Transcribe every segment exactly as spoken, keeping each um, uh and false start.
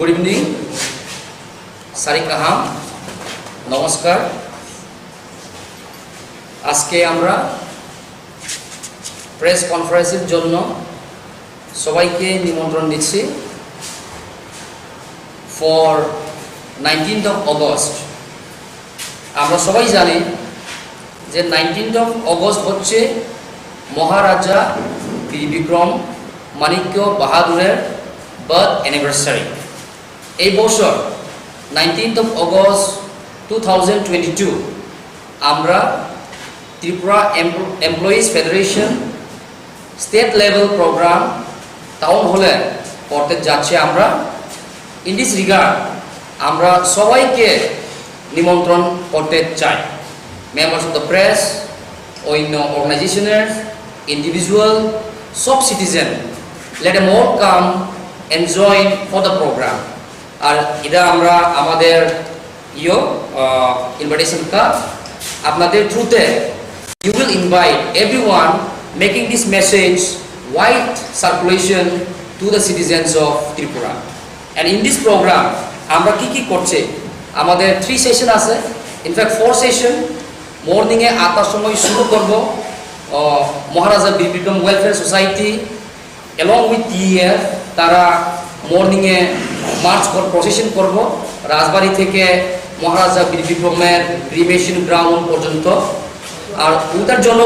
Good evening, সারি কাহাম, নমস্কার। আজকে আমরা প্রেস কনফারেন্সের জন্য সবাইকে নিমন্ত্রণ দিচ্ছি for nineteenth of August। আমরা সবাই জানি যে নাইনটিন্থ অফ অগস্ট হচ্ছে মহারাজা বীর বিক্রম মাণিক্য বাহাদুরের বার্থ অ্যানিভার্সারি। এই বছর nineteenth of August two thousand twenty two আমরা Tripura employees federation state level programme town হলে করতে যাচ্ছি আমরা। ইন দিস রিগার্ড আমরা সবাইকে নিমন্ত্রণ করতে চাই। মেম্বার্স অফ দ্য প্রেস, অন্য অর্গানাইজেশনের ইন্ডিভিজুয়াল, সব citizen, let them all come and join for the program। আর এটা আমরা আমাদের ইয়ো ইনভাইটেশন কার্ড আপনাদের থ্রুতে you will invite everyone making this message wide circulation to the citizens of Tripura। And in this program আমরা কি কি করছি? আমাদের থ্রি সেশন আছে, ইনফ্যাক্ট ফোর সেশন। মর্নিংয়ে আটটার সময় শুরু করব। আহ, Maharaja Bir Bikram welfare society along with TEF, তারা মর্নিংয়ে মার্চ কর প্রসেশন করব রাজবাড়ি থেকে মহারাজা বীর বিক্রমের ক্রিমেশন গ্রাউন্ড পর্যন্ত। আর ওটার জন্য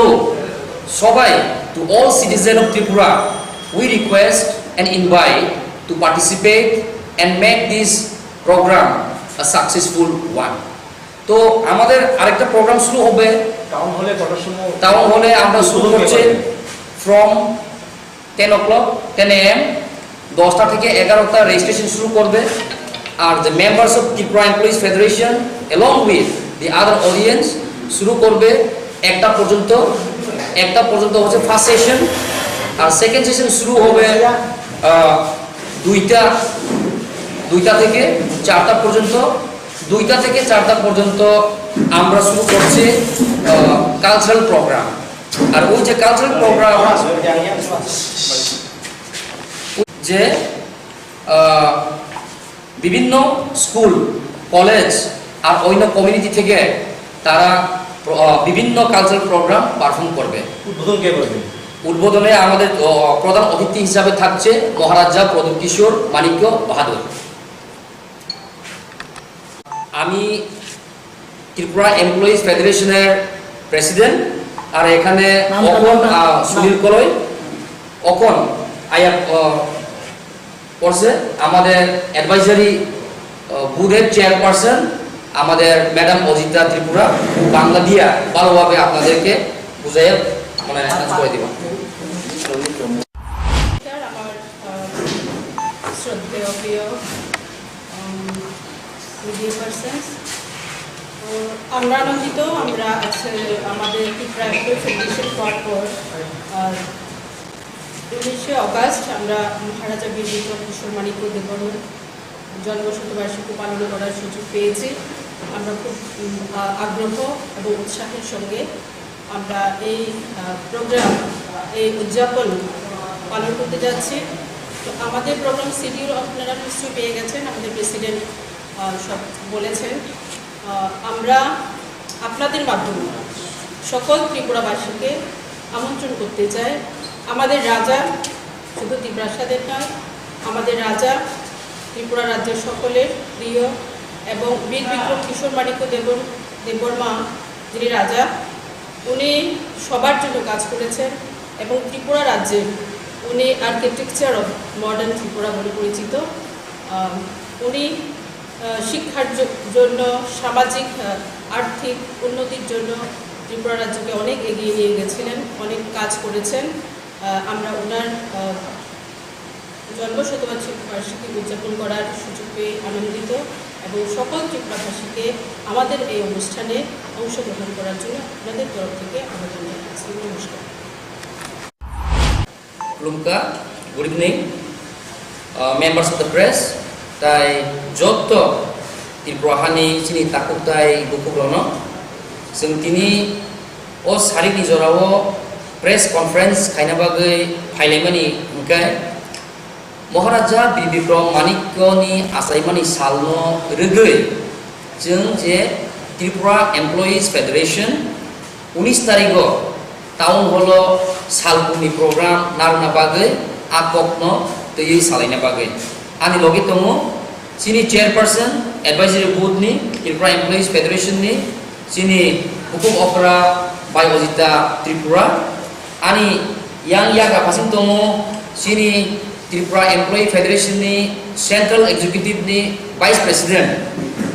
সবাই, to all citizen of Tripura, we request and invite to participate and make this program a successful one। তো আমাদের আরেকটা প্রোগ্রাম শুরু হবে টাউন হলে। কটার সময়? টাউন হলে আমরা শুরু করছি from ten o'clock, ten A M, দশটা থেকে এগারোটা রেজিস্ট্রেশন শুরু করবে। আর the members of Tripura Employees Federation along with the other audience শুরু করবে একটা পর্যন্ত। একটা পর্যন্ত হচ্ছে ফার্স্ট সেশন। আর সেকেন্ড সেশন শুরু হবে আহ, দুইটা দুইটা থেকে চারটা পর্যন্ত। দুইটা থেকে চারটা পর্যন্ত আমরা শুরু করছি কালচারাল প্রোগ্রাম। আর ওই যে কালচারাল প্রোগ্রাম, যে আহ, বিভিন্ন স্কুল, কলেজ আর অন্য কমিউনিটি থেকে তারা প্র- আহ, বিভিন্ন কালচারাল প্রোগ্রাম পারফর্ম করবে। উদ্বোধন কে করবে? উদ্বোধনে আমাদের আহ, প্রধান অতিথি হিসাবে থাকছে মহারাজা প্রদ্যুৎ কিশোর মাণিক্য বাহাদুর। আমি ত্রিপুরা এমপ্লয়িজ ফেডারেশনের প্রেসিডেন্ট, আর এখানে নামটা অখন বলবেন? আহ, সুনীল কলই, অখন আয়া আহ, করছে আমাদের অ্যাডভাইজারি আহ, বোর্ডের চেয়ারপারসন আমাদের ম্যাডাম অজিতা ত্রিপুরা। বাংলা দিয়া ভালোভাবে আপনাদেরকে বুঝাইয়া মানে অ্যানাউন্স করে দিবা। স্যার, আমার আহ, শ্রদ্ধেয় প্রিয় মিডিয়া পার্সন। তো আমরা আনন্দিত, আমরা আজকে আমাদের ত্রিপুরা এমপ্লয়ি ফেডারেশন হওয়ার পর আহ, উনিশে অগাস্ট আমরা মহারাজা বীর বিক্রম কিশোর মাণিক্য দেববর্মন জন্ম শতবার্ষিকী পালন করার সুযোগ পেয়েছি। আমরা খুব উম, আ- আগ্রহ এবং উৎসাহের সঙ্গে আমরা এই আহ, প্রোগ্রাম, এই উদযাপন পালন করতে যাচ্ছি। তো আমাদের প্রোগ্রাম শিডিউল আপনারা নিশ্চয়ই পেয়ে গেছেন, আমাদের প্রেসিডেন্ট আহ, সব বলেছেন। আহ, আমরা আপনাদের মাধ্যমে সকল ত্রিপুরাবাসীকে আমন্ত্রণ করতে চাই। আমাদের রাজা শুধু ত্রিপ্রাসাদের নয়, আমাদের রাজা ত্রিপুরা রাজ্যের সকলের প্রিয় এবং বীর বিক্রম কিশোর মাণিক্য দেবর দেববর্মা যিনি রাজা, উনি সবার জন্য কাজ করেছেন এবং ত্রিপুরা রাজ্যে উনি আর্কিটেকচার অফ মডার্ন ত্রিপুরা বলে পরিচিত। আহ, উনি আহ, শিক্ষার জ- জন্য, সামাজিক আহ, আর্থিক উন্নতির জন্য ত্রিপুরা রাজ্যকে অনেক এগিয়ে নিয়ে গেছিলেন, অনেক কাজ করেছেন। আহ, আমরা ওনার আহ, জন্ম শতবার্ষিকী বার্ষিকী উদযাপন করার সুযোগ পেয়ে আনন্দিত এবং সকল ত্রিপুরাভাষীকে আমাদের এই অনুষ্ঠানে অংশগ্রহণ করার জন্য আপনাদের তরফ থেকে আবেদন জানাচ্ছি। নমস্কার। Khulumkha, good evening, uh, members of the press, tai jotto Tripura hani chini takhuk tai bukhuk rokno. Chwng tini o sarik ni jora o press conference khaina bagwi phailaimani hwnkhe Maharaja Bir Bikram Manikyani achaimani salno rwgwi chwng je Tripura Employees Federation unis tarigo Town Hall o salbumni program narwkna bagwi a kokno twiwi salaina bagwi ani logi tongo chini chairperson advisory board ni Tripura Employees Federation ni chini bukhuk okra bai Ojita Tripura. Ani yang yaga phasing tongo chini Tripura Employee Federation ni Central Executive ni Vice President,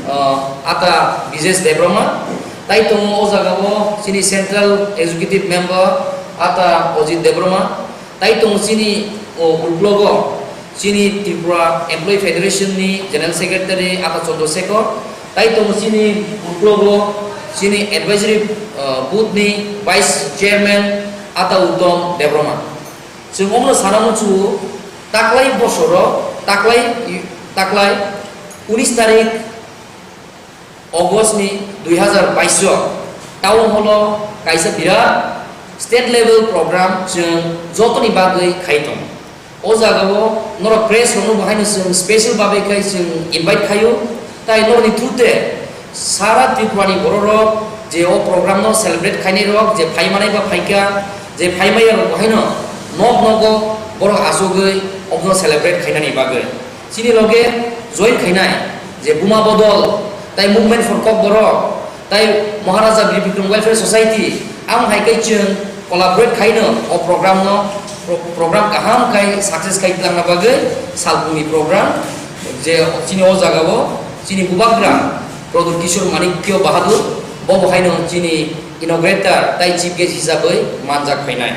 ah, Ata Bijesh Debbarma, tai tongo o jaga o chini Central Executive Member Ata Ojit Debbarma, tai tongo chini, o, uklogo chini Tripura Employee Federation ni General Secretary Ata Chandra Shekhar, tai tongo chini uklogo chini Advisory, ah, Board ni Vice Chairman Ata Uttom Debbarma. Chwng omono sana muchungo, taklai bosoro, taklai, taklai unis tarik August ni dui hazar bais o Town Hall o kaisa birat state level program chwng jotoni bagwi khai tongo. O jaga o norok press rokno bo haino chwng special babe khai chwng invite khaio. Tai norokni through te sara Tripura ni borok rok je o program no celebrate khainai rok je phai manai ba phaikha, je phai maya rok bo haino nok nogo borok achugwi obono celebrate khainani bagwi. Chini loge join khainai je Buma Bodol tai Movement for Kokborok tai Maharaja Bir Bikram Welfare Society, ang hai kai chwng collaborate khaino o program no, pro-, program kaham khai success khai tlangna bagwi salbumni program je chini o jaga o chini bubagra Pradyut Kishore Manikya Bahadur bo bo haino chini inaugurator tai chief guest hisabwi manjak phainai.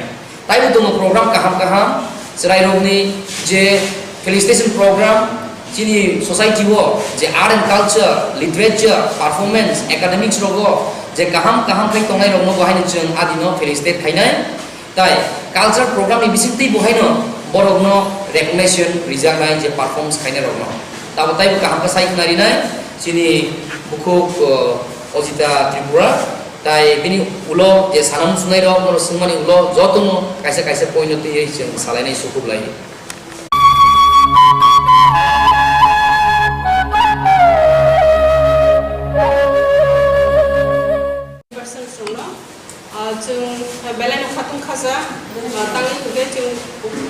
Taibo tongo program kaham kaham, chwrairokni je felicitation program, chini society o je art and culture, literature, performance, academics rogo je kaham kaham khai tongnai rokno bo haino chwng adino felicitate khainai. Tai cultural program ni bisingtwi bo haino borokno recognition rijaknai je performance khainai rokno. Tabo taibo kaham khe sai khna rinai chini bukhuk, uh, Ojita Tripura. Tai bini ulo je sana muchungnai rok, norok swngmani ulo jotono kaisa kaisa point no twiwi chwng salainai sukup lai. Person songno, ah, chwng belai no khatung khaja, ah, tangwi hwnkhe chwng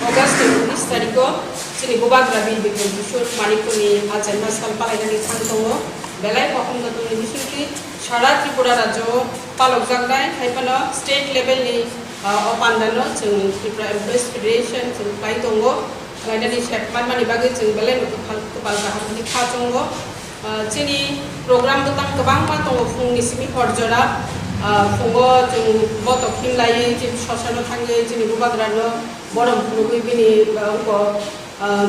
August ni unis tarikh o chini bubagra Bir Bikram Kishore Manikya ni achaima sal palainani thang tongo. Belai kokhom jotoni bisingtwi Sara Tripura rajyo o palokjaknai, hai phano state level ni, ah, o panda no chwng Tripura Employees Federation chwng khlai tongo, khlainani sep manmani bagwi chwng belai no kwphal, kwpal kaham hwnwi kha chongo. Ah, chini program bwtang kwbangma tongo, phungni simi hor jora, ah, phungo chwng botok himlaiwi chini sosano thangwi chini bubagra no borom phunugwi bini, ah, wngkok, ah,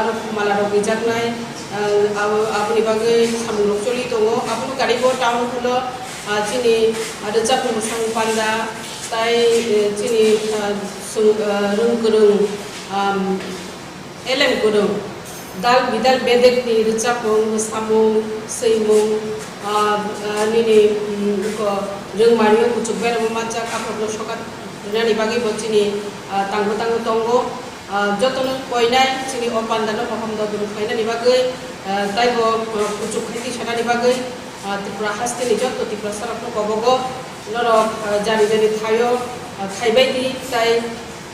aro mala rok rijaknai, ah, abo, aboni bagwi samung rok choli tongo. Aboni karigo town hall o, ah, chini, ah, rwchapmung mwsang panda tai, eh, chini, ah, swng, ah, rwng kwrwng, ah, elem kwrwng dal bidal bedekni rwchapmung, mwsamung, swimung, ah, ah, nini, mm, wngkok rwngmani o kuchuk beramo manjak, aphokno sokat rwnani bagwi bo chini, ah, tangbo tangbo tongo. Ah, jotono koinai chini o pandano mohom dodoro khlainani bagwi, ah, taibo, ah, kuchuk khai tisanani bagwi, ah, Tripura hasteni joto Tiprasarokno kobogo norok, ah, jani jani thaio, ah, thaibai di tai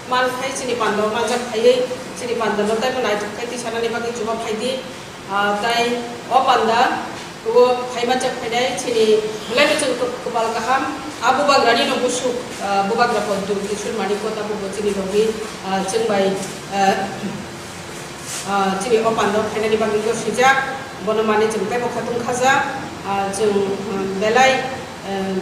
man khai chini pandao manjak khaiwi chini pandano taibo naithok khai tisanani bagwi chuba phaidi. Ah, tai o panda o phaimanjak phainai chini belai no chwng kwpal kaham. A bubagrani no busuk, ah, bubagra Pradyut Kishore Manikya tabuk bo chini logi, ah, chwng bai, ah, ah, chini o panda phainani bagwi no swijak. Bono mani chwng teibo khatung khaja, ah, chwng, ah, belai, ah,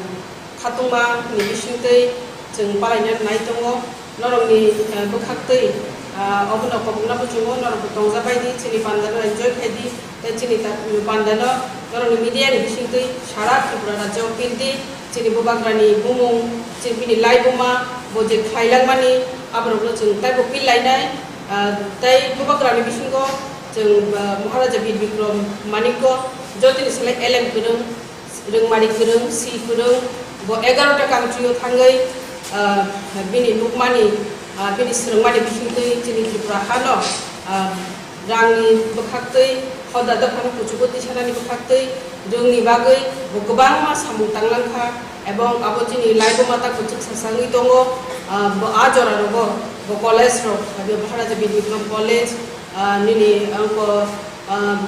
khatungma ni bisingtwi chwng palaina nai tongo. Norokni, eh, bwkhaktwi, ah, obono kobokna muchungo, norokbo tongjabai di, chini pandano enjoy khai di, tei chini ta-, pandano norokni media ni bisingtwi sara Tripura rajyo o pil di, chini bubagrani bumung, chini bini laibuma, bo je khlai langmani, aborokno chwng teibo pil lainai, ah, tei bubagrani bisingo chwng, ah, Maharaja Bir Bikram Manikya, jotoni salai elem kwrwng, rwngmani kwrwng, si kwrwng, bo egarota country o thangwi, ah, bini nukmani, ah, bini swrwngmani bisingtwi chini Tripura hano Ah, rangni bwkhaktwi, hoda dophano kuchugo tisanani bwkhaktwi, rwngni bagwi bo kwbangma samung tanglang kha, ebong abo chini life-o mata kwchwk sasa wngwi tongo. Ah, bo a jora rogo bo college rok, abo Maharaja Bir Bikram College, ah, nini angko, ah,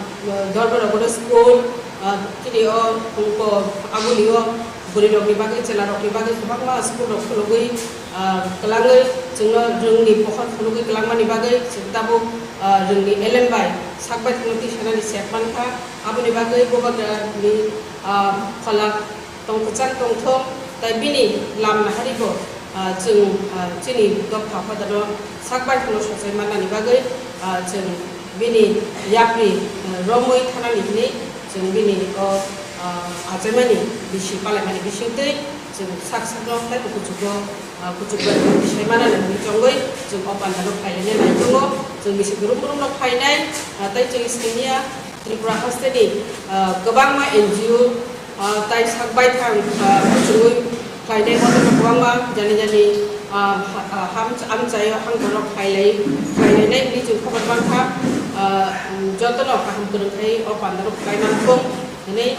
Dharmanagar School, ah, chini o angko aboni o bwrwi rokni bagwi, chwla rokni bagwi kwbangma school rok khulugwi, ah, kwlangwi chwngno rwngni pohor phunugwi kwlangmani bagwi chwng tabuk, ah, rwngni elen bai sak baithangno tisanani sep mankha. Aboni bagwi Bubagrani, ah, pholak tong kwchang tongthok, tai bini lam naharibo, ah, chwng, ah, chini dopha phataro sak baithangno sochai mannani bagwi, ah, chwng bini yapri, ah, romwi thanani hwnwi chwng bini o, ah, achaimani bisi palaimani bisingtwi chwng sak sakno taibo kuchugo, ah, kuchuk bai bisai manani hwnwi chongwi chwng o pandano phailene nai tongo. Chwng bisi brum brumno phainai, ah, tai chwng siniya Tripura hasteni, ah, kwbangma N G O, ah, tai sak baithang, ah, kuchugwi khlainai motorno kwbangma jani jani, ah, ha-, ah, ham-, amchaio hangtorok khailai, khlailainai hwnwi chwng khobor mankha. Ah, jotono kaham kwrwng khai o pandano khlai manthung hwnwi,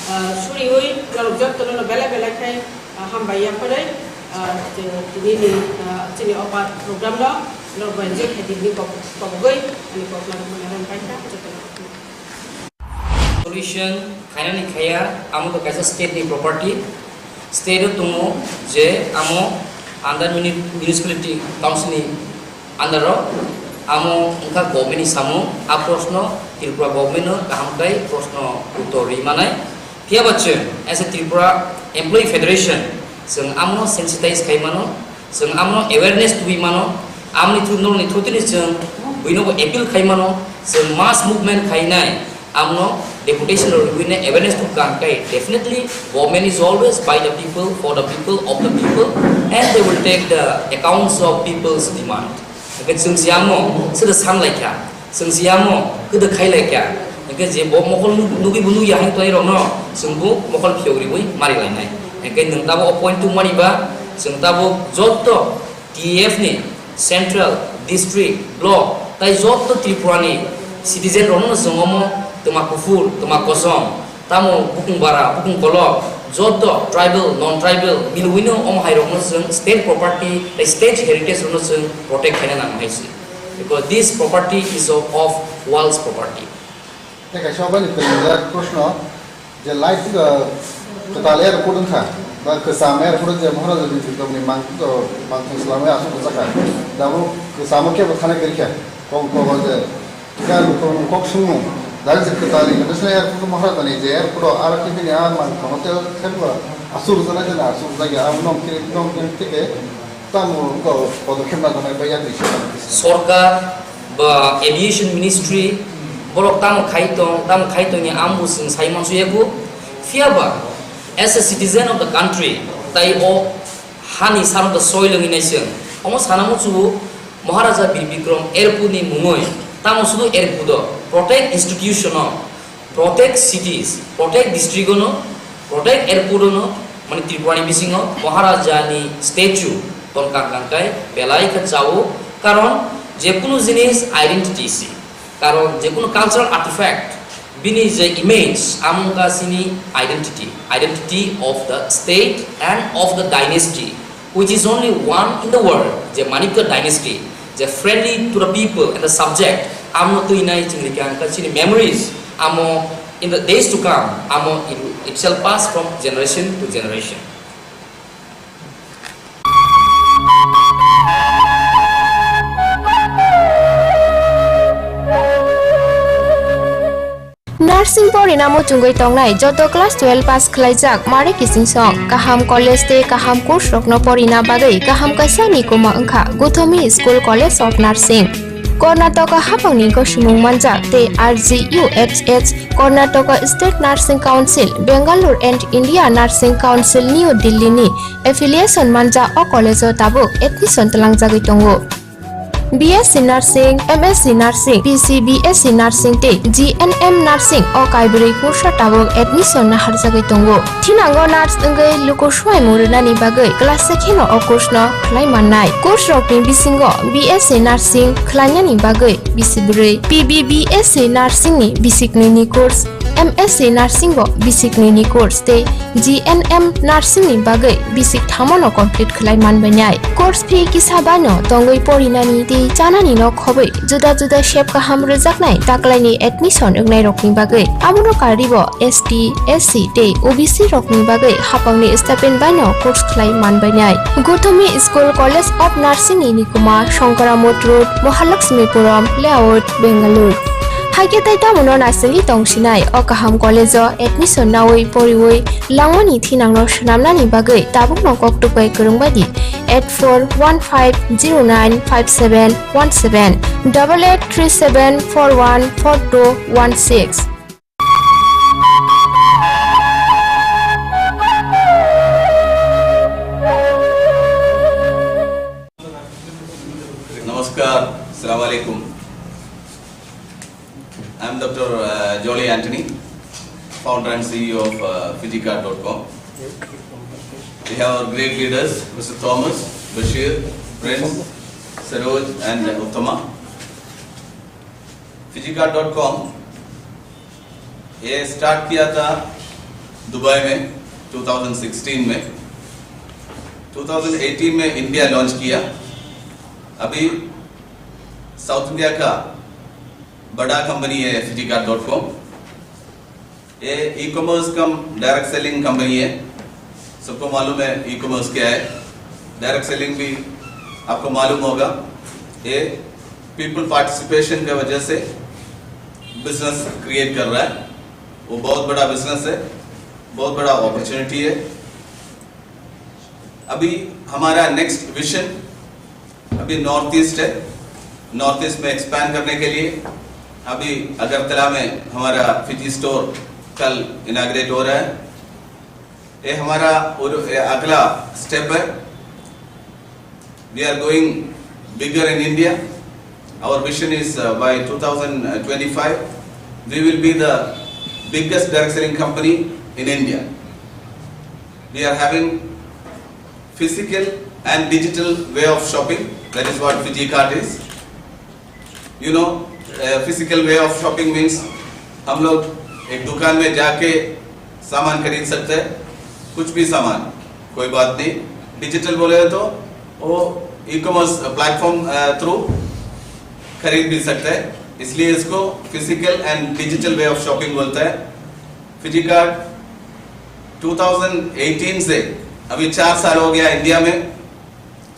ah, suriui norok jotono belai belai khai, ah, hambai yapharwi, ah, chini, ah, chini o pa-, program no norok bai je khaidi hwnwi kok-, kobogwi ani kok narwkmani rom paikha jotono. Solution khainani khaiya, amo to kaisa state ni property. State o tongo je amo under muni-, municipality council ni under o, amo wngkha government ni samung. A proshno Tripura government no kaham khe proshno uttor rwi manai. Phiya ba chwng as a Tripura Employee Federation, chwng amo sensitize khai mano. Chwng amno awareness tubui mano, amni through norokni through tini chwng buinobo appeal khai mano, chwng mass movement khainai, amno deputation rok rwui nai awareness tubui kang kai. Definitely, government is always by the people, for the people, of the people, and they will take the accounts of people's demand. Hwnkhe chwng se amo, se de san lai kha. Chwng se amo kwdwk khai lai kha. Hwnkhe je bo mokol nuk-, nugwi bo nukya hwn tongnairokno chwng bo mokol phiyok riwi mari lainai. Hwnkhe nwng tabuk o point two mani ba chwng tabuk joto T F ni central, district, block tai joto Tripura ni citizen rokno chwng omo twma kuphur, twma kosom, tamo bukung bara, bukung kolok, joto tribal, non tribal milwino omo hai rokno chwng state property tai state heritage rokno chwng protect khaina nang hai se. Because this property is of, of world's property. Tei kaisa obani kwrwngjak proshno je light, uh, kwtal airport wngkha, ba kwcham airport je Maharaja Bijitokni mang-, uh, mangthang swlamwi aswk rwjakha. Tabuk kwchamo kebo thana kwrwikha, kok, kok je kok, kok swngmung. Dak je kwtal international airport Maharajani je airport o aro khe bini a mangthango tei khe bo aswk rwjaknai jani aswk rwjakya, abo nong khe, nong khe tei khe Tamo wngkha o podokkhep najaknai bai yakni sitang kisa. Sorkar ba aviation ministry borok tamo khai tong, tamo khai tongya, ang bo chwng sai mansuyago. Phiya ba as a citizen of the country, tai o hani sano the soil wngwi nai chwng. Omo sana muchungo Maharaja Bir Bikram Airport ni mungwi tamo sudu airport o, protect institution o, protect cities, protect district ono, protect airport ono, mane Tripura ni bisingo Maharaja ni statue ton kang kang kai belai khe chao, karon je kunu jinis identity si, karon je kunu cultural artifact bini je image amung ka sini identity, identity of the state and of the dynasty. Which is only one in the world, je Manikya dynasty, je friendly to the people and the subject, amo twi nai chwng rikha wngkha chini memories, amo in the days to come, amo it, it shall pass from generation to generation. Nursing porina muchungwi tongnai joto class twelve pass khwlaijak mare kichingsong, kaham college tei kaham course rokno porina bagwi kaham kaisa ni kuma wngkha Guthomi School College of Nursing. Karnataka haphangni gosomung manjak tei R G U H H, Karnataka State Nursing Council, Bangalore and India Nursing Council, New Delhi ni affiliation manjak o college o tabuk admission twlangjagwi tongo. B S C Nursing, M S C Nursing, P C B S C Nursing tei G N M Nursing o kaibrwi kursa tabuk admission naharjagwi tongo. Thinango nurse wngwi luku swmai mung rwnani bagwi class se kheno o course no khlai mannai. Course rokni bisingo B S C Nursing khlainani bagwi bisi bwrwi, P B B S C Nursing ni bisi knwi ni course, M S C Nursing bo bisi knwi ni course tei G N M Nursing ni bagwi bisi thamo no complete khlai manbainai. Course fee kisa baino tongwi porinani tei chanani no khobwi juda juda sep kaham rwjaknai taklaini admission wngnai rokni bagwi. Abono karwi bo S T, S C tei O B C rokni bagwi hapangni stipend baino course khlai manbainai. Gotami School College of Nursing ni nikuma Shankaramot Road, Mahalakshmipuram Layout, Bangalore. Haikhe tei tamono naisingwi tongsinai o kaham college o admission nawi poriwi langmani thinangno swnamnani bagwi tabukno koktwk bai kwrwng bai di eight four one five zero nine five seven one seven, double eight three seven four one four two one six. Namaskar, Assalamu alaikum. I'm Doctor uh, Jolly Anthony, founder and C E O of uh, Fijicard dot com. We have our great leaders, Mister Thomas, Bashir, Prince, Saroj and Uttama. Fijicard dot com ये स्टार्ट किया था दुबई में twenty sixteen में, twenty eighteen में India launch किया। अभी south India का बड़ा कंपनी है फिजिका डॉट कॉम। ये ई कॉमर्स कम डायरेक्ट सेलिंग कंपनी है। सबको मालूम है ई कॉमर्स क्या है, डायरेक्ट सेलिंग भी आपको मालूम होगा। ये पीपल पार्टिसिपेशन की वजह से बिजनेस क्रिएट कर रहा है, वो बहुत बड़ा बिजनेस है, बहुत बड़ा अपॉर्चुनिटी है। अभी हमारा नेक्स्ट विजन अभी नॉर्थ ईस्ट है, नॉर्थ ईस्ट में एक्सपैंड करने के लिए अभी अगरतला में हमारा फिजी स्टोर कल इनाग्रेट हो रहा है। ये हमारा और ये अगला स्टेप है। We are going bigger in India. Our vision is uh, by two thousand twenty-five, we will be the biggest direct selling company in India. We are having physical and digital way of shopping. That is what Fiji Cart is. You know, uh, physical way of shopping means हम लोग एक दुकान में जाके सामान खरीद सकते हैं, कुछ भी सामान, कोई बात नहीं। डिजिटल बोले तो वो ई कॉमर्स प्लेटफॉर्म थ्रू खरीद भी सकते हैं, इसलिए इसको physical and digital way of shopping बोलते हैं। फिजिकार्ट ट्वेंटी एटीन से अभी चार साल हो गया इंडिया में,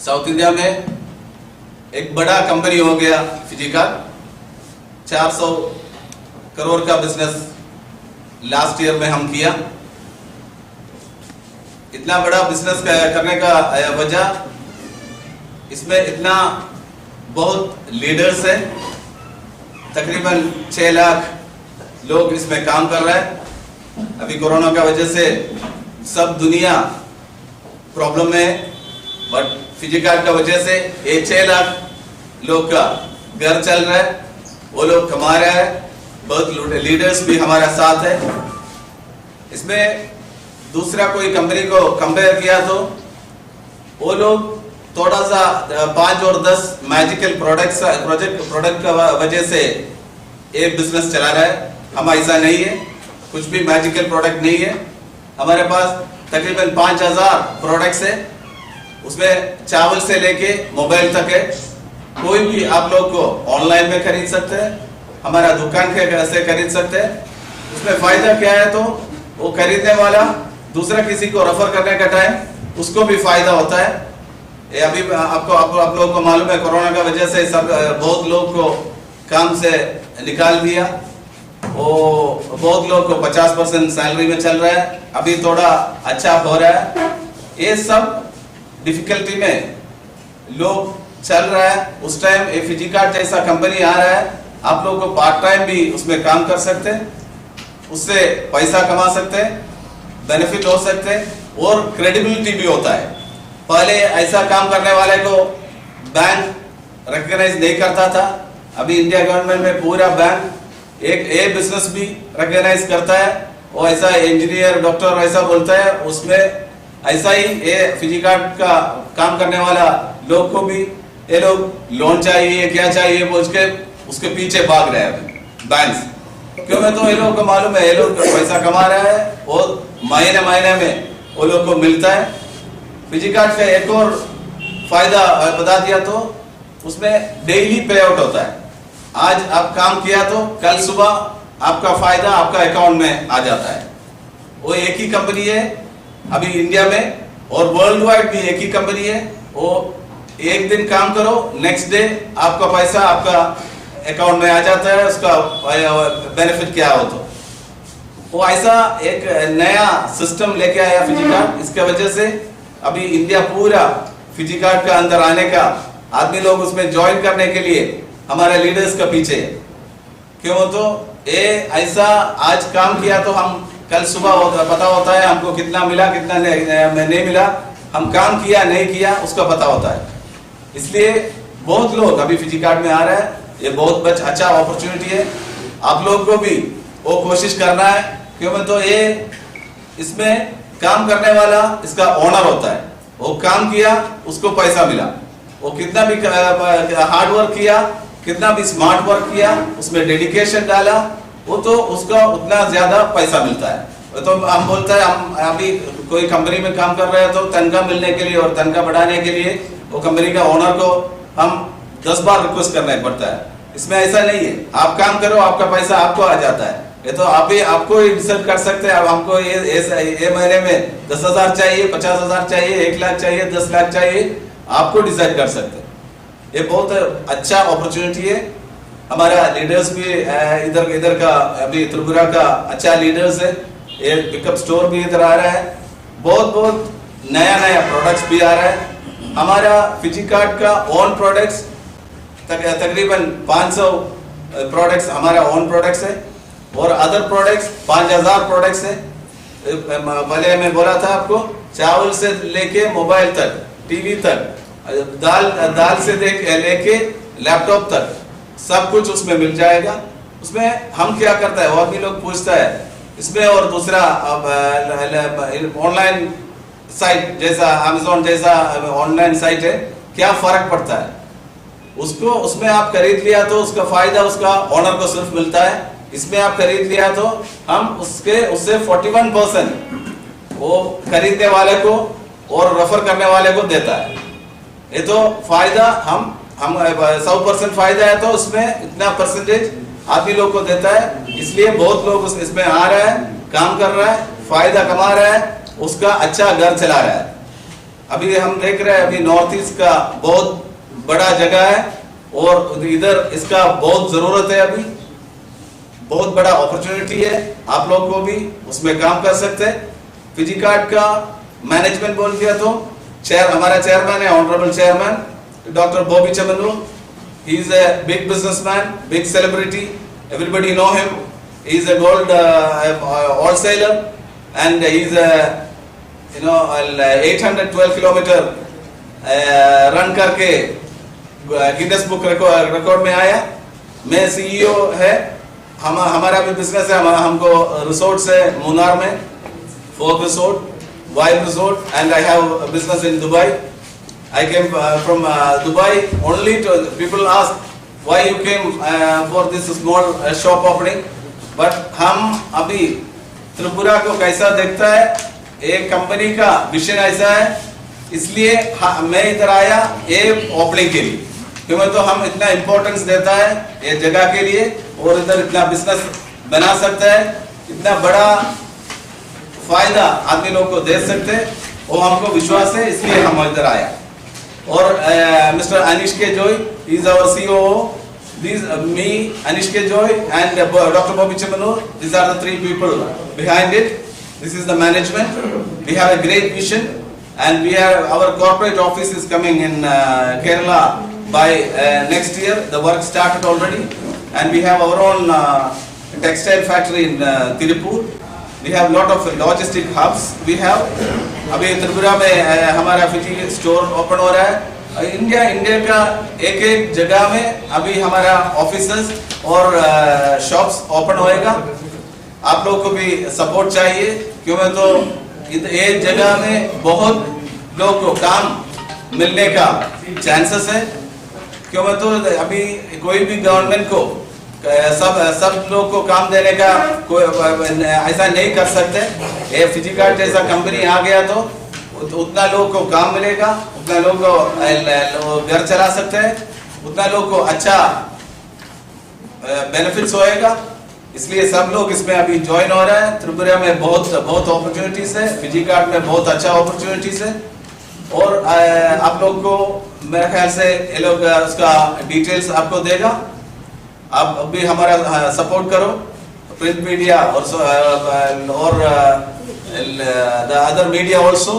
साउथ इंडिया में एक बड़ा कंपनी हो गया फिजिकार्ट। चार सौ करोड़ का बिजनेस लास्ट ईयर में हम किया। इतना बड़ा बिजनेस करने का अ, वजह, इसमें इतना बहुत लीडर्स है, तकरीबन छः लाख लोग इसमें काम कर रहे हैं। अभी कोरोना का वजह से सब दुनिया प्रॉब्लम में है, बट फिजिकार्ट का वजह से ये छः लाख लोग का घर चल रहा है, वो लोग कमा रहा है। बहुत लीडर्स भी हमारा साथ है। इसमें दूसरा कोई कंपनी को कंपेयर किया तो वो लोग थोड़ा सा अ, पाँच और दस मैजिकल प्रोडक्ट्स प्रोजेक्ट प्रोडक्ट का व- वजह से ये बिजनेस चला रहा है। हम ऐसा नहीं है, कुछ भी मैजिकल प्रोडक्ट नहीं है। हमारे पास तकरीबन पाँच हज़ार प्रोडक्ट्स है, उसमें चावल से लेके मोबाइल तक है। कोई भी आप लोग को ऑनलाइन में खरीद सकते हैं, हमारा दुकान के से खरीद सकते हैं। उसमें फ़ायदा क्या है, तो वो खरीदने वाला दूसरा किसी को रेफर करने का टाइम उसको भी फ़ायदा होता है। ये अभी आपको आप, आप लोगों को मालूम है, कोरोना का वजह से सब अ, बहुत लोग को काम से निकाल दिया। वो बहुत लोग को पचास परसेंट सैलरी में चल रहा है, अभी थोड़ा अच्छा हो रहा है। ये सब डिफिकल्टी में लोग चल रहा है। उस टाइम ये फिजिकार्ट जैसा कंपनी आ रहा है, आप लोग को पार्ट टाइम भी उसमें काम कर सकते हैं, उससे पैसा कमा सकते हैं, बेनिफिट हो सकते हैं और क्रेडिबिलिटी भी होता है। पहले ऐसा काम करने वाले को बैंक रिकॉग्नाइज नहीं करता था। अभी इंडिया गवर्नमेंट में पूरा बैंक एक ए बिजनेस भी रिकॉग्नाइज करता है। वो ऐसा इंजीनियर, डॉक्टर ऐसा बोलता है, उसमें ऐसा ही ये फिजिकार्ट का काम करने वाला लोग को भी ये लोग लोन चाहिए, क्या चाहिए बोल के उसके पीछे भाग रहे हैं अभी बैंक्स। क्यों? मैं तो ये लोग को मालूम है, ये लोग पैसा कमा रहा है, वो महीने महीने में वो लोग को मिलता है। फिजिकार्ट का एक और फायदा, अ, बता दिया तो, उसमें डेली पे आउट होता है। आज आप काम किया तो कल सुबह आपका फायदा आपका अकाउंट में आ जाता है। वो एक ही कंपनी है अभी इंडिया में, और वर्ल्ड वाइड भी एक ही कंपनी है। वो एक दिन काम करो, नेक्स्ट डे आपका पैसा आपका अकाउंट में आ जाता है। उसका बेनिफिट क्या हो तो, वो ऐसा एक नया सिस्टम लेके आया फिजिकार्ट। इसके वजह से अभी इंडिया पूरा फिजिकार्ट का अंदर आने का, आदमी लोग उसमें ज्वाइन करने के लिए हमारे लीडर्स का पीछे है। क्यों तो ये ऐसा आज काम किया तो हम कल सुबह होता, पता होता है हमको कितना मिला, कितना नहीं, नहीं मिला। हम काम किया नहीं किया उसका पता होता है। इसलिए बहुत लोग अभी फिजिकार्ट में आ रहे हैं। ये बहुत बच-, अच्छा अपॉर्चुनिटी है। आप लोग को भी वो कोशिश करना है, क्यों तो ये इसमें काम करने वाला इसका ओनर होता है। वो काम किया, उसको पैसा मिला। वो कितना भी हार्ड वर्क किया, कितना भी स्मार्ट वर्क किया, उसमें डेडिकेशन डाला, वो तो उसका उतना ज्यादा पैसा मिलता है। वो तो हम बोलता है, हम अभी कोई कंपनी में काम कर रहे हैं तो तनख्वाह मिलने के लिए और तनख्वाह बढ़ाने के लिए वो कंपनी का ओनर को हम दस बार रिक्वेस्ट करना पड़ता है। इसमें ऐसा नहीं है, आप काम करो, आपका पैसा आपको आ जाता है। ये तो आप ही, आपको ही डिसाइड कर सकते हैं। अब हमको ये, ये, ये महीने में दस हजार चाहिए, पचास हजार चाहिए, एक लाख चाहिए, दस लाख चाहिए, आपको डिसाइड कर सकते हैं। ये बहुत अच्छा अपॉर्चुनिटी है। हमारा लीडर्स भी, अ, इधर, इधर का, अभी त्रिपुरा का अच्छा लीडर्स है। ये पिकअप स्टोर भी इधर आ रहा है। बहुत, बहुत नया, नया प्रोडक्ट्स भी आ रहा है। हमारा फिजिकार्ट का ओन प्रोडक्ट्स तक-, तकरीबन पाँच सौ प्रोडक्ट्स हमारा ओन प्रोडक्ट्स है, और अदर प्रोडक्ट्स पाँच हज़ार प्रोडक्ट्स है। अ, म-, पहले मैं बोला था आपको, चावल से लेके मोबाइल तक, टीवी तक, अ, दाल, दाल से देख, लेके लैपटॉप तक सब कुछ उसमें मिल जाएगा। उसमें हम क्या करता है, वो आदमी लोग पूछता है, इसमें और दूसरा, अब, अ, ल-, ल-, ऑनलाइन साइट जैसा, अमेज़न जैसा ऑनलाइन साइट है, क्या फ़र्क पड़ता है? उसको, उसमें आप खरीद लिया तो उसका फ़ायदा उसका ओनर को सिर्फ मिलता है, इसमें आप खरीद लिया तो हम उसके, उससे फ़ोर्टी वन परसेंट वो खरीदने वाले को और रेफर करने वाले को देता है। ये तो फ़ायदा हम, हम, अ, सौ परसेंट फ़ायदा है तो उसमें इतना परसेंटेज आदमी लोग को देता है, इसलिए बहुत लोग उस, इसमें आ रहा है, काम कर रहा है, फ़ायदा कमा रहा है, उसका अच्छा घर चला रहा है। अभी हम देख रहे हैं, अभी नॉर्थ ईस्ट का बहुत बड़ा जगह है और इधर इसका बहुत ज़रूरत है। अभी बहुत बड़ा अपॉर्चुनिटी है, आप लोग को भी उसमें काम कर सकते हैं। फिजिकार्ट का मैनेजमेंट बोल दिया तो चेयर, हमारा चेयरमैन है, ऑनरेबल चेयरमैन डॉक्टर बॉबी चमनू। He is a big businessman, big celebrity. Everybody know him. He is a gold, uh, uh, wholesaler, and he is a, you know, uh, eight hundred twelve kilometer, uh, run करके Guinness book record में आया। मैं सीईओ है, हम, हमारा भी बिजनेस है। हमारा, हमको रिसोर्ट्स है मुन्नार में, fort resort, wild resort, and I have business in Dubai. I came, uh, from, uh, Dubai only to, people ask why you came, uh, for this small, uh, shop opening, but हम अभी त्रिपुरा को कैसा देखता है, एक कंपनी का विजन ऐसा है, इसलिए हा-, मैं इधर आया ये ओपनिंग के लिए, क्योंकि तो हम इतना इम्पोर्टेंस देता है ये जगह के लिए और इधर इतना बिजनेस बना सकता है, इतना बड़ा फायदा आदमी लोग को दे सकते हैं, वो हमको विश्वास है, इसलिए हम इधर आया। और, uh, Mister Anish K Joy, he is our C O O. These, uh, me, Anish K Joy, and, uh, Bo-, Doctor Bobby Chimanur, these are the three people behind it. This is the management. We have a great vision, and we have, our corporate office is coming in, uh, Kerala by, uh, next year. The work started already, and we have our own, uh, textile factory in, uh, Tirupur. We have lot of logistic hubs. We have, अभी त्रिपुरा में, uh, हमारा Fiji store open हो रहा है। India India का एक एक जगह में अभी हमारा ऑफिसेज और शॉप्स ओपन होएगा। आप लोग को भी सपोर्ट चाहिए, क्यों मैं तो इत- ये जगह में बहुत लोग को काम मिलने का चांसेस है। क्यों मैं तो अभी कोई भी गवर्नमेंट को सब सब लोग को काम देने का कोई ऐसा नहीं कर सकते। ये फिजी कार्ड जैसा कंपनी आ गया तो उत- उतना लोग को काम मिलेगा, उतना लोग को अ, ल- ल- घर चला सकते हैं, उतना लोग को अच्छा बेनिफिट्स होएगा। इसलिए सब लोग इसमें अभी ज्वाइन हो रहे हैं। त्रिपुरा में बहुत बहुत अपॉर्चुनिटीज है, फिजी कार्ड में बहुत अच्छा अपॉर्चुनिटीज है। और अ, आप लोग को मेरे ख्याल से ये लोग अ, उसका डिटेल्स आपको देगा। आप अभी हमारा सपोर्ट करो, प्रिंट मीडिया और और the other media also,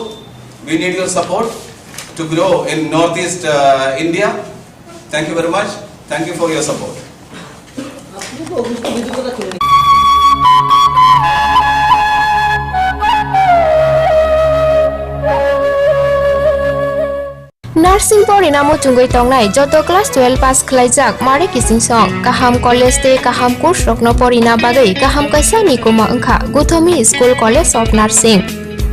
we need your support to grow in North East India. Thank you very much. Thank you for your support. Nursing porina muchungwi tongnai joto class twelve pass khlaijak mare kiching song kaham college tei kaham course rokno porina bagwi kaham kaisa ni kuma wngkha Guthomi School College of Nursing.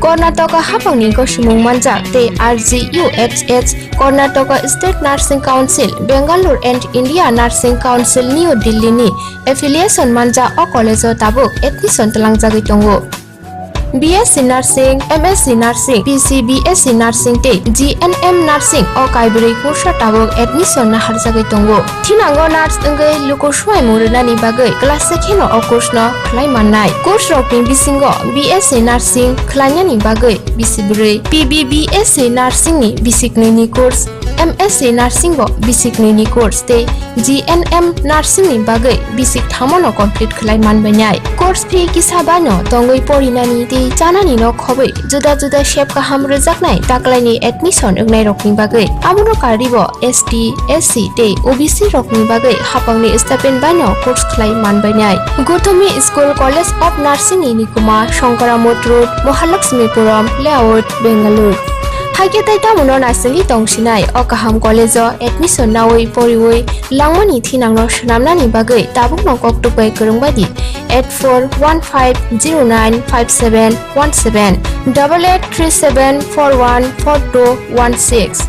Karnataka hapangni gosimung manjak tei R G U H S Karnataka State Nursing Council, Bangalore and India Nursing Council New Delhi ni affiliation manjak o college o tabuk admission twlangjagwi tongo. B S C Nursing, M S C Nursing, P C B S C Nursing tei G N M Nursing o kaibrwi kursa tabuk admission naharjagwi tongo. Thinango nurse wngwi luku swimung rwnani bagwi class se kheno o course no khlai mannai. Course rokni bisingo B S C Nursing khlainani bagwi bisi bwrwi, P B B S C Nursing ni bisi kwnwi ni course, M S C Nursing bo bisi kwnwi ni course tei G N M Nursing ni bagwi bisi thamo no complete khlai manbainai. Course fee kisa bai no tongwi porinani tei chanani no khobwi juda juda sep kaham rwjaknai taklaini admission wngnai rokni bagwi. Abono karwi bo S T, S C tei O B C rokni bagwi hapangni stipend bai no course khlai manbainai. Guthomi School College of Nursing ni nikuma Shankaramot Road, Mahalakshmipuram Layout, Bangalore. Haikhe tei tamono naisingwi tongsinai o kaham college o admission nawi poriwi langmani thinangno swnamnani bagwi tabukno koktwk bai kwrwng bai di eight four one five zero nine five seven one seven, double eight three seven four one four two one six.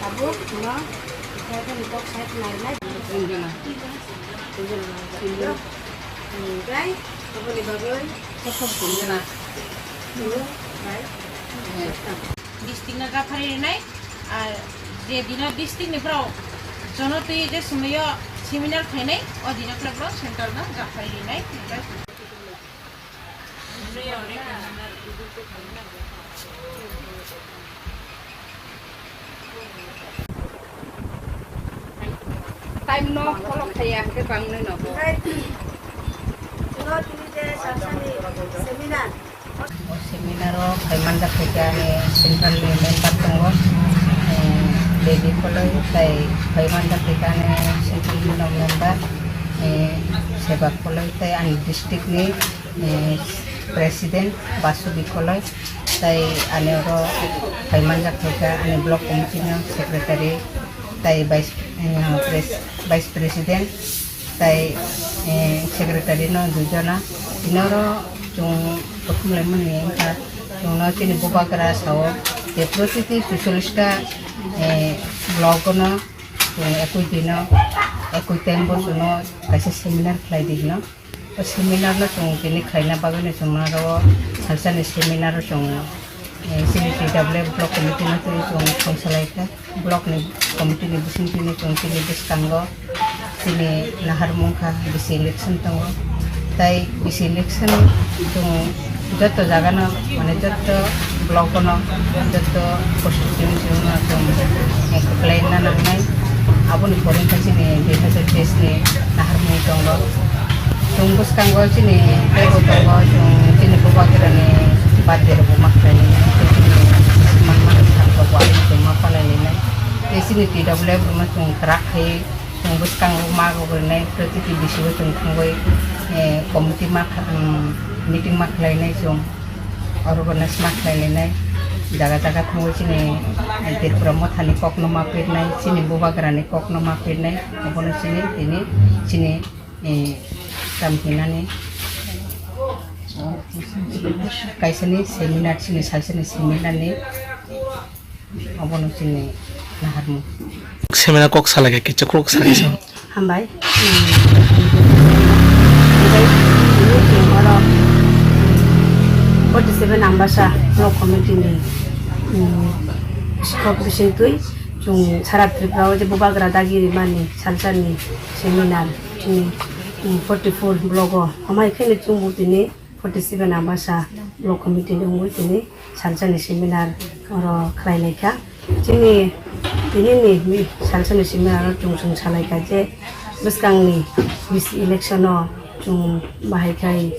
Tabuk no, tabuk ni kok side nai nai. Tinjona. Tinjona. Tinjona. Tinjona. Tabuk ni bagwi. Tinjona. Tinjona. District no gaphari rinai, ah, je dino district ni borok jono twi je sumaio seminar khainai, o dino khe borok central no gaphari rinai. Time no follow khaiya hwnkhe bangni no. Tino tini je sasani seminar. O seminar o phai manjak khaikha ani central ni member tongo, eh, Devi Koloi, tai phai manjak khaikha ani central ni no member, eh, Sebak Koloi, tai ani district ni, eh, president Basu Bikoloi, tai ani oro phai manjak khaikha ani block committee no secretary, tai vice, eh, pres-, vice president, tai, eh, secretary no duijona. Tini oro chwng kuthumlaimani wngkha, chwngno chini bubagra sao je protiti suchollish ta, eh, block no chwng ekui dino, ekui time bo chwngno kaisa seminar khlai di hino. O seminar no chwng tini khlaina bagwi no chwngno aro salsani seminar o chwng, eh, chini T W F block committee no twi chwng thangsalai kha. Block ni committee ni bising tini chwng tini bwskango tini naharmung kha bisi election tongo. Tai bisi election chwng joto jaga no, mane joto block no, joto constituency no chwng, eh, kwplai na nangnai. Aboni pore khe chini dui hazar teis ni naharmung tongo. Chwng bwskango chini teibo tongo, chwng chini bubagra ni Birthday rok bo ma khlai lainai, tei chini man mani sal rok bo ang tong ma palai lainai. Tei chini T W F rok no chwng kwrak khai, chwng bwskango ma rok rinai, protiti bisingo chwng thangwi, eh, committee ma kha-, um, meeting ma khlai nai chwng, organize ma khlai lainai. Jaga jaga thangwi chini, eh, Tripura mothani kok no ma pirnai, chini bubagra ni kok no ma pirnai, obono chini tini chini, eh, tamo hinani, kaisani seminar, chini salsani seminar ni obono chini naharmung. Seminar kok salai khe, kisa kok salai sa. Hambai. Hambai. Oro forty seven Ambasa Block Committee ni, um, sikhok bisingtwi chwng sara Tripura o je bubagra dagi rimani salsani seminar chini, um, forty four block o. Amai khe chwng bo tini forty seven Ambasa Block Committee ni wngwi tini salsani seminar oro khlai lai kha. Chini tini ni mi-, salsani seminar o chwng chwng salai kha je bwskang ni V C election o chwng bahai khai,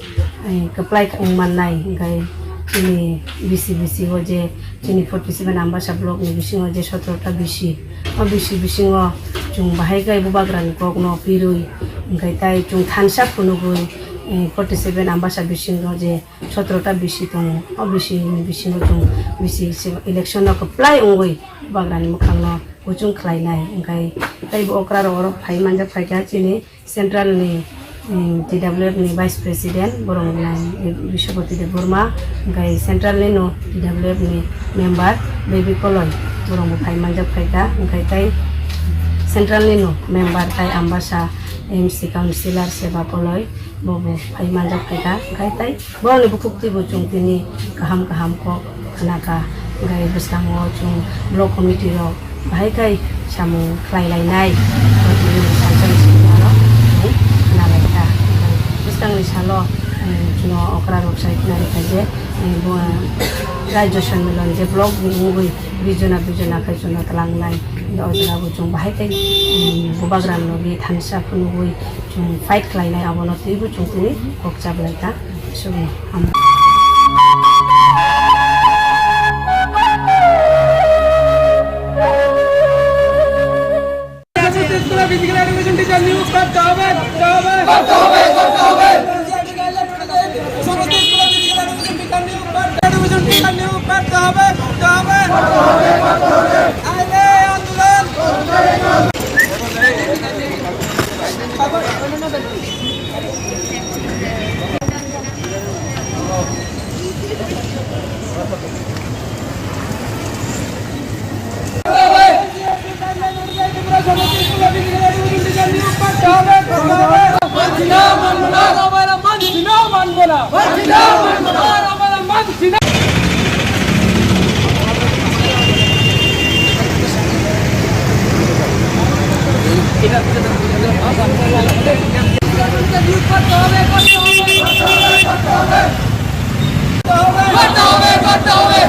eh, kwplai wng mannai, hwnkhe chini V C, V C o je chini forty seven Ambasa Block ni bisingo je sotro ta V C, o V C bisingo chwng bahai khai bubagra ni kok no pirwi, hwnkhe tai chwng thansa phunugwi, eh, forty seven Ambasa bisingo je sotro ta V C tongo. O V C ni bisingo chwng V C se election no kwplai wngwi bubagra ni mwkhang no kuchung khlai nai. Hwnkhe tei bo okra rok oro phai manjak phai kha chini central ni, um, T W F ni vice president borok nai Biswapati Debbarma, hwnkhe central ni no T W F ni member Baby Koloi borok bo phai manjak phai kha. Hwnkhe tei central ni no member tai Ambasa M C councillor Seba Koloi bo bo phai manjak phai kha. Hwnkhe tei Borokni bukhuk twibo chwng tini kaham kaham kok khna kha, hwnkhe bwskango chwng block committee rok bahai khai samung khlai lainai, tini salsa ni simi aro chwng khna lai kha. Bwskangni salo, eh, chwngno okra rok sai khna rwkha je, eh, bo, eh, Rajya Sanmilan je block ni wngwi bijona bijona khai chwngno twlangnai, o jaga bo chwng bahai khai, eh, bubagra logi thansa phunugwi chwng fight khlainai, abono twibo chwng tini kok chablai kha. Subni ham. Physical education teacher নিয়োগ করতে হবে, করতে হবে। সমস্ত স্কুলে physical education teacher নিয়োগ করতে, education teacher নিয়োগ করতে হবে, করতে হবে। আইনে আন্দোলন। করতে হবে, করতে হবে।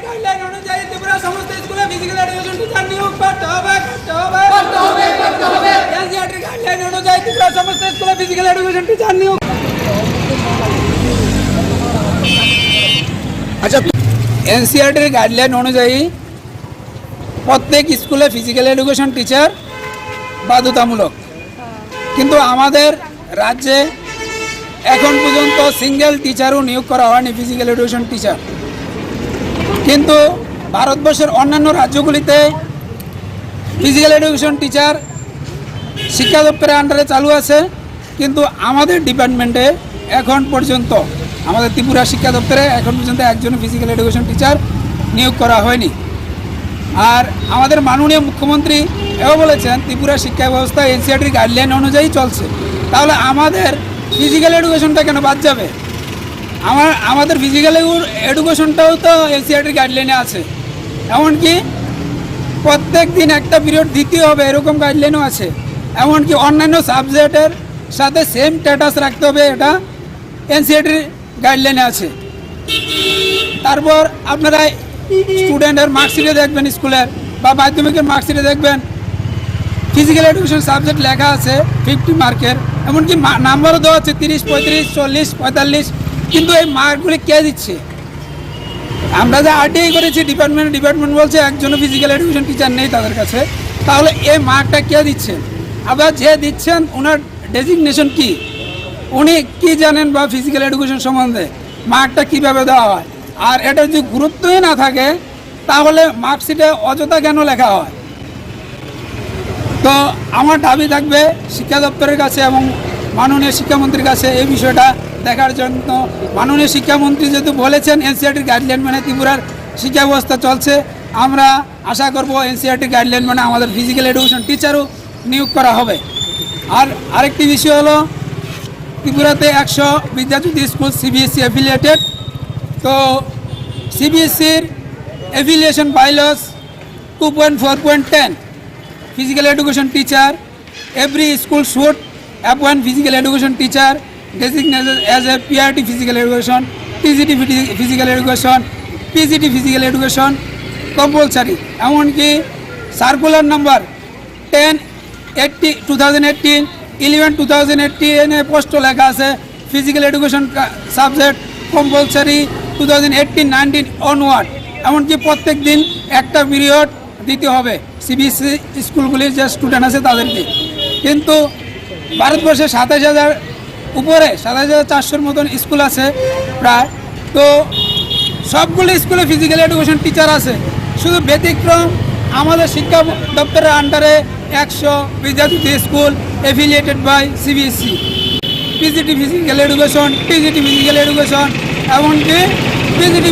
গাইডলাইন অনুযায়ী ত্রিপুরা সমস্ত স্কুলে ফিজিক্যাল এডুকেশন টিচার নিয়োগ করতে হবে, করতে হবে। করতে হবে, করতে হবে। এনসিইআরটির গাইডলাইন অনুযায়ী ত্রিপুরা সমস্ত স্কুলে ফিজিক্যাল এডুকেশন টিচার নিয়োগ। আচ্ছা, এনসিইআরটির গাইডলাইন অনুযায়ী প্রত্যেক স্কুলে ফিজিক্যাল এডুকেশন টিচার বাধ্যতামূলক, কিন্তু আমাদের রাজ্যে এখন পর্যন্ত সিঙ্গেল টিচারও নিয়োগ করা হয়নি, ফিজিক্যাল এডুকেশন টিচার। কিন্তু ভারতবর্ষের অন্যান্য রাজ্যগুলিতে ফিজিক্যাল এডুকেশন টিচার শিক্ষা দপ্তরের আন্ডারে চালু আছে, কিন্তু আমাদের ডিপার্টমেন্টে এখন পর্যন্ত, আমাদের ত্রিপুরা শিক্ষা দপ্তরে এখন পর্যন্ত একজন ফিজিক্যাল এডুকেশন টিচার নিয়োগ করা হয়নি। আর আমাদের মাননীয় মুখ্যমন্ত্রী এও বলেছেন, ত্রিপুরা শিক্ষা ব্যবস্থা এনসিইআরটির গাইডলাইন অনুযায়ী চলছে, তাহলে আমাদের ফিজিক্যাল এডুকেশনটা কেন বাদ যাবে? আমার, আমাদের ফিজিক্যাল এডু-, এডুকেশনটাও তো এনসিইআরটির গাইডলাইনে আছে, এমনকি প্রত্যেক দিন একটা পিরিয়ড দিতে হবে, এরকম গাইডলাইনও আছে। এমনকি অন্যান্য সাবজেক্টের সাথে সেম স্ট্যাটাস রাখতে হবে, এটা এনসিইআরটির গাইডলাইনে আছে। তারপর আপনারা স্টুডেন্টের মার্কশিটে দেখবেন, স্কুলের বা মাধ্যমিকের মার্কশিটে দেখবেন, ফিজিক্যাল এডুকেশন সাবজেক্ট লেখা আছে ফিফটি মার্কের, এমনকি নাম্বারও দেওয়া আছে তিরিশ, পঁয়ত্রিশ, চল্লিশ, পঁয়তাল্লিশ, কিন্তু এই মার্কগুলি কে দিচ্ছে? আমরা যে আরটিআই করেছি ডিপার্টমেন্ট, ডিপার্টমেন্ট বলছে একজনও ফিজিক্যাল এডুকেশন টিচার নেই তাদের কাছে। তাহলে এই মার্কটা কে দিচ্ছেন? আবার যে দিচ্ছেন, ওনার ডেজিগনেশন কি? উনি কি জানেন বা ফিজিক্যাল এডুকেশন সম্বন্ধে? মার্কটা কিভাবে দেওয়া হয়? আর এটা যদি গুরুত্বই না থাকে, তাহলে মার্কশিটে অযথা কেন লেখা হয়? তো আমার দাবি থাকবে শিক্ষা দপ্তরের কাছে এবং মাননীয় শিক্ষামন্ত্রীর কাছে এই বিষয়টা দেখার জন্য। মাননীয় শিক্ষামন্ত্রী যেহেতু বলেছেন এনসিইআরটির গাইডলাইন মানে ত্রিপুরার শিক্ষা ব্যবস্থা চলছে, আমরা আশা করব এনসিইআরটির গাইডলাইন মানে আমাদের ফিজিক্যাল এডুকেশন টিচারও নিয়োগ করা হবে। আর আরেকটি বিষয় হলো, ত্রিপুরাতে একশো বিদ্যাজ্যোতি স্কুল সিবিএসই অ্যাফিলিয়েটেড। তো সিবিএসইর affiliation bylaws two point four point ten, physical education teacher, every school should appoint physical education teacher designated as a PRT physical education, TGT physical education, PGT physical education compulsory. এমনকি circular number ten eighty, two thousand eighteen, eleven two thousand এইটিনে স্পষ্ট লেখা আছে physical education subject compulsory two thousand eighteen nineteen onward. এমনকি প্রত্যেক দিন একটা পিরিয়ড দিতে হবে সিবিএসই স্কুলগুলির যে স্টুডেন্ট আছে তাদেরকে। কিন্তু ভারতবর্ষে সাতাশ হাজার উপরে, সাতাশ হাজার চারশোর মতন স্কুল আছে প্রায়। তো সবগুলো স্কুলে ফিজিক্যাল এডুকেশন টিচার আছে। শুধু ব্যতিক্রম আমাদের শিক্ষা দপ্তরের আন্ডারে একশো Vidyajyoti school affiliated by CBSE, PGT physical education, TGT physical education, এমনকি পিজিটি